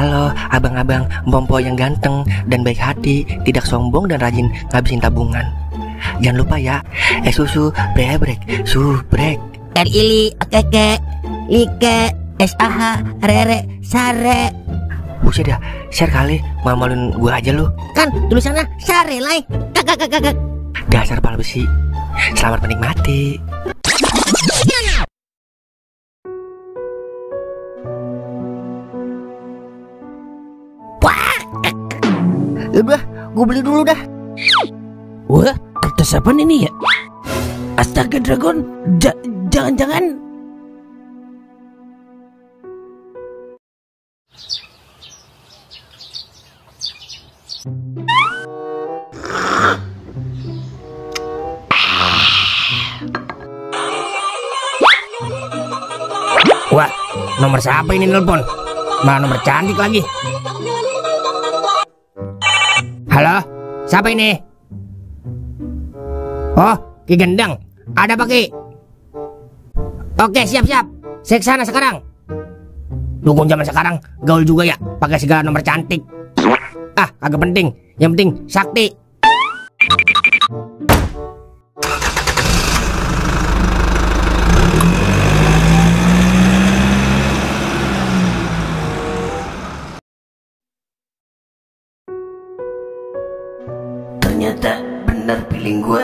Halo abang-abang Mpompo yang ganteng dan baik hati, tidak sombong dan rajin ngabisin tabungan. Jangan lupa ya, susu brebrek, subrek. Ili, keke, like, SAH, rere, sare. Buset dah, share kali, mamalin gua aja lu. Kan tulisannya sare lai. Kakak. Dasar pala besi. Selamat menikmati. Udah, gue beli dulu dah. Wah, kertas apaan ini ya? Astaga Dragon, jangan-jangan. Wah, nomor siapa ini nelpon? Malah nomor cantik lagi. Halo, siapa ini? Oh, Ki Gendang. Ada apa, Ki? Oke, siap. Saya kesana sekarang. Dukun zaman sekarang gaul juga ya, pakai segala nomor cantik. Ah, kagak penting. Yang penting sakti. Ternyata benar feeling gue.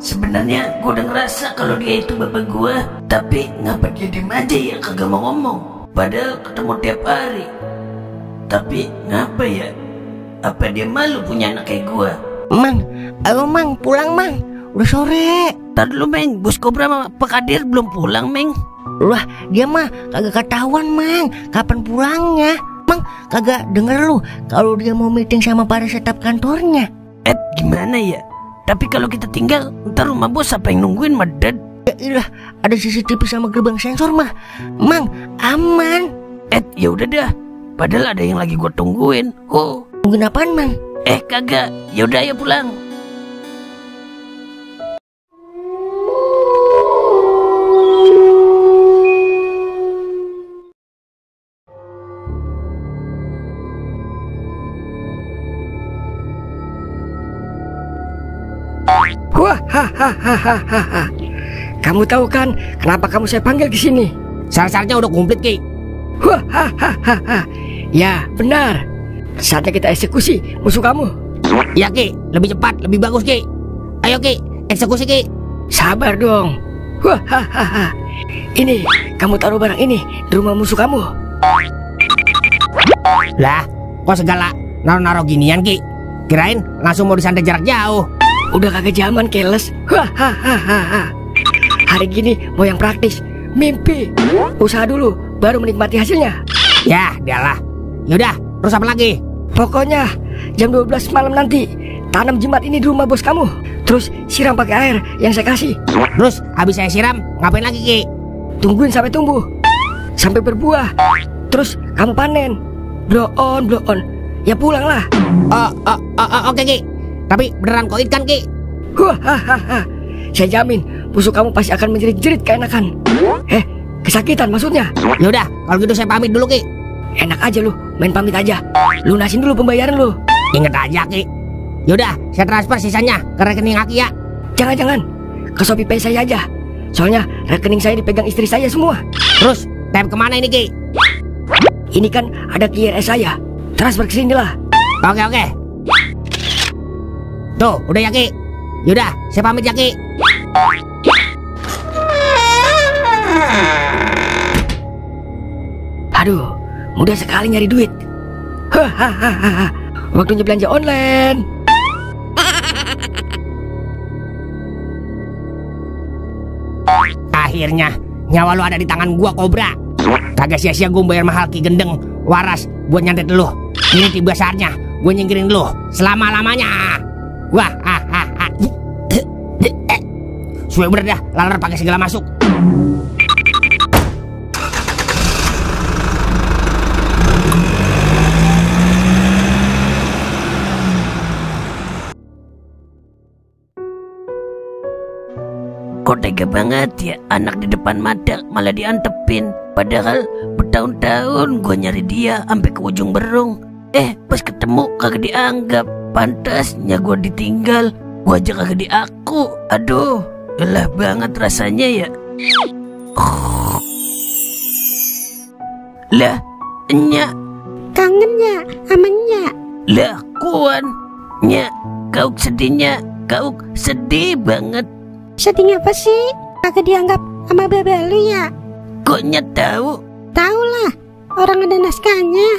Sebenarnya gue udah ngerasa kalau dia itu bapak gue, tapi ngapa dia diem aja ya, kagak mau ngomong. Padahal ketemu tiap hari. Tapi ngapa ya? Apa dia malu punya anak kayak gue? Mang, ayo Mang, pulang Mang. Udah sore. Tadi dulu Meng, Bos Kobra sama Pak Kadir belum pulang Meng. Wah, dia mah kagak ketahuan Mang. Kapan pulangnya? Mang, kagak denger lu kalau dia mau meeting sama para staf kantornya. Gimana ya? Tapi kalau kita tinggal, ntar rumah bos apa yang nungguin Madad? Ya ilah, ada CCTV sama gerbang sensor mah. Mang, aman. Ya udah dah. Padahal ada yang lagi gue tungguin. Oh, tungguin apaan Mang? Kagak. Ya udah ayo pulang. Wah, hahaha. Kamu tahu kan kenapa kamu saya panggil ke sini? Syarat-syaratnya udah komplit, Ki. Wah, hahaha. Ya, benar. Saatnya kita eksekusi musuh kamu. Ya, Ki. Lebih cepat, lebih bagus, Ki. Ayo, Ki. Eksekusi, Ki. Sabar dong. Wah, hahaha. Ini, kamu taruh barang ini di rumah musuh kamu. Lah, kok segala naruh-naruh ginian, Ki? Kirain langsung mau disantet jarak jauh. Udah kagak zaman keles. Hahaha. Hari gini mau yang praktis. Mimpi. Usaha dulu, baru menikmati hasilnya. Ya, dialah. Yaudah, terus apa lagi? Pokoknya jam 12 malam nanti tanam jimat ini di rumah bos kamu. Terus siram pakai air yang saya kasih. Terus habis saya siram, ngapain lagi, Ki? Tungguin sampai tumbuh, sampai berbuah. Terus kamu panen. Blow on. Ya pulanglah. Oke, Ki. Tapi beneran koit kan, Ki? Hahaha. Saya jamin musuh kamu pasti akan menjerit-jerit keenakan. Kesakitan maksudnya. Yaudah, kalau gitu saya pamit dulu, Ki. Enak aja lu, main pamit aja. Lunasin dulu pembayaran lu. Ingat aja, Ki. Yaudah, saya transfer sisanya ke rekening Aki ya. Jangan, ke Shopee Pay saya aja. Soalnya rekening saya dipegang istri saya semua. Terus, tap kemana ini, Ki? Ini kan ada QRS saya. Transfer ke sini lah. Oke. Tuh, udah ya, Ki. Yaudah, saya pamit ya, Ki. Aduh, mudah sekali nyari duit. Hahaha. Waktunya belanja online. Akhirnya, nyawa lu ada di tangan gua, Kobra. Kagak sia-sia gua bayar mahal Ki Gendeng waras buat nyantet lu. Ini tiba saatnya gua nyingkirin lu selama-lamanya. Wah, suwe bener dah, laler pakai segala masuk. Kok tega banget ya, anak di depan mata malah diantepin. Padahal bertahun-tahun gue nyari dia sampai ke ujung Berung. Pas ketemu kagak dianggap. Pantasnya gue ditinggal. Gue aja kagak diaku. Aduh, lelah banget rasanya ya. Lah, Nya. Kangen ya sama Nya? Lah, Kuan. Nya, kau sedihnya. Kau sedih banget. Sedih apa sih? Kagak dianggap sama bebe lu ya? Kok Nya tahu? Tahu lah, orang ada naskahnya.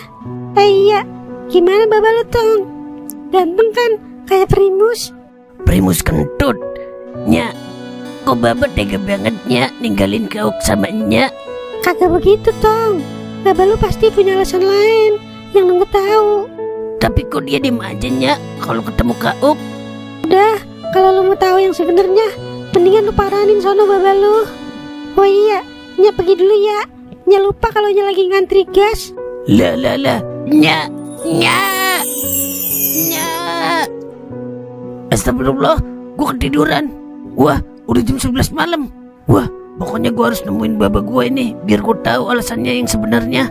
Iya, gimana baba lu Tong? Ganteng kan, kayak Primus. Primus kentut. Nya, kok baba tega banget Nya ninggalin kau sama Nya? Kagak begitu Tong. Baba lu pasti punya alasan lain yang lu gak tahu. Tapi kok dia diem aja Nya kalau ketemu kau? Udah, kalau lu mau tahu yang sebenarnya, mendingan lu paranin sono baba lu. Oh iya, Nya pergi dulu ya. Nya lupa kalau Nya lagi ngantri gas. Lah, Nya. Astagfirullah, gua ketiduran. Wah, udah jam 11 malam. Wah, pokoknya gua harus nemuin baba gua ini biar gua tahu alasannya yang sebenarnya.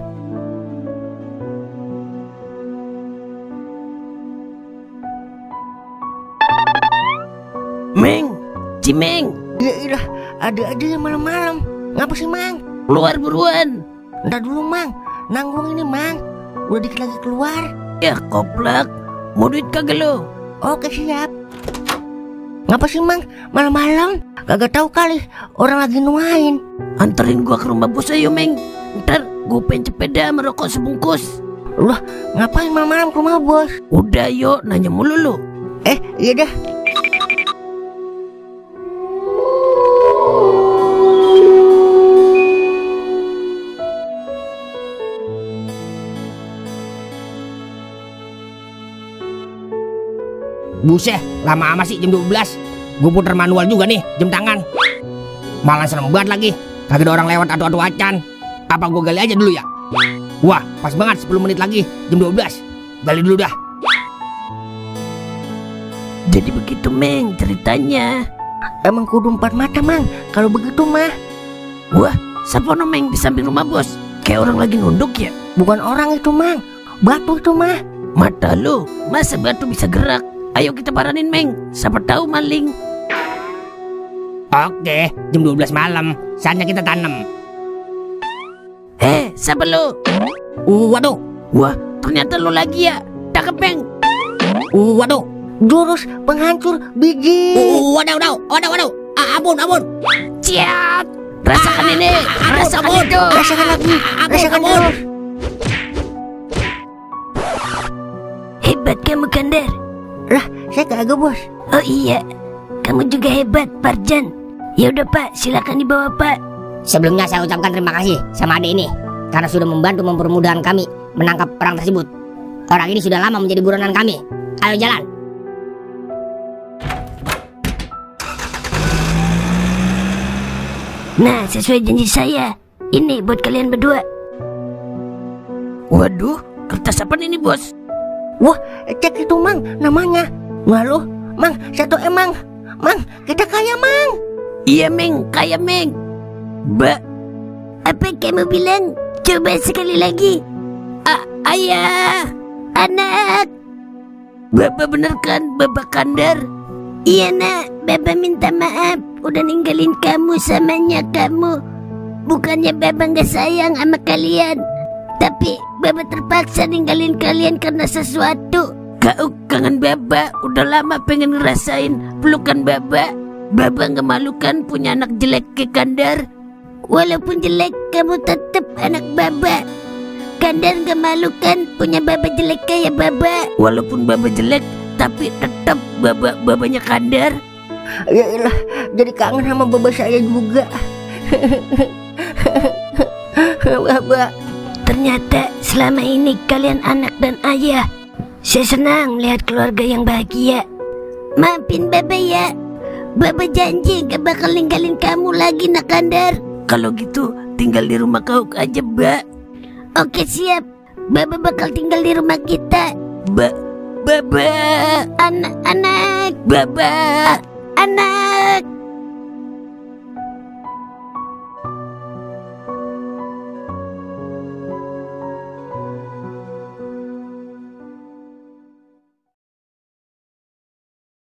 Meng, Cimeng. Ya ilah, ada aja yang malam-malam. Ngapa sih Mang? Keluar buruan. Ntar dulu Mang, nanggung ini Mang. Udah dikit lagi keluar. Ya koplak, mau duit kagak lo? Oke siap. Ngapa sih Mang, malam-malam? Kagak tahu kali, orang lagi nuain. Anterin gua ke rumah bos ayo Meng. Ntar gua pengen sepeda merokok sebungkus. Lah, ngapain malam-malam ke rumah bos? Udah yuk, nanya mulu lo. Iya dah. Buset, lama amat sih jam 12. Gue puter manual juga nih, jam tangan. Malah serem banget lagi. Kagak ada orang lewat atau acan. Apa gue gali aja dulu ya? Wah, pas banget 10 menit lagi, jam 12. Gali dulu dah. Jadi begitu Meng ceritanya. Emang kudu 4 mata Mang, kalau begitu mah. Wah, siapa no Meng di samping rumah bos? Kayak orang lagi nunduk ya? Bukan orang itu Mang, batu itu mah. Mata lu, masa batu bisa gerak? Ayo kita paranin Meng, siapa tahu maling. Oke, jam 12 malam, saatnya kita tanam. Siapa lu? Waduh. Wah, ternyata lu lagi ya. Cakep Meng. Waduh. Jurus penghancur biji. Waduh. Ampun. Ciat. Rasakan ini. Rasakan itu. Rasakan lagi. Rasakan terus. Hebat kamu Kandar. Lah, saya kagak bos. Oh iya, kamu juga hebat Parjan. Ya udah Pak, silakan dibawa Pak. Sebelumnya saya ucapkan terima kasih sama adik ini karena sudah membantu mempermudahkan kami menangkap orang tersebut. Orang ini sudah lama menjadi buronan kami. Ayo jalan. Nah, sesuai janji saya, ini buat kalian berdua. Waduh, kertas apa ini bos? Wah, cek itu Mang, namanya. Waduh, Mang, satu emang. Mang, kita kaya Mang. Iya Meng, kaya Meng. Apa kamu bilang? Coba sekali lagi. Ayah, anak. Bapak bener kan, Bapak Kandar? Iya nak, Bapak minta maaf udah ninggalin kamu samanya kamu. Bukannya Bapak gak sayang sama kalian, tapi Bapak terpaksa ninggalin kalian karena sesuatu. Kau kangen Bapak, udah lama pengen ngerasain pelukan Bapak. Bapak gak malu kan punya anak jelek ke Kandar? Walaupun jelek, kamu tetap anak Bapak. Kandar gak malu kan punya Bapak jelek kayak Bapak? Walaupun Bapak jelek, tapi tetap babanya Kandar. Ya ilah, jadi kangen sama baba saya juga. Baba. Ternyata selama ini kalian anak dan ayah. Saya senang lihat keluarga yang bahagia. Maafin Baba ya. Baba janji gak bakal ninggalin kamu lagi nak Kandar. Kalau gitu tinggal di rumah kau aja Mbak. Oke siap. Baba bakal tinggal di rumah kita. Baba. Anak-anak. Baba. Anak.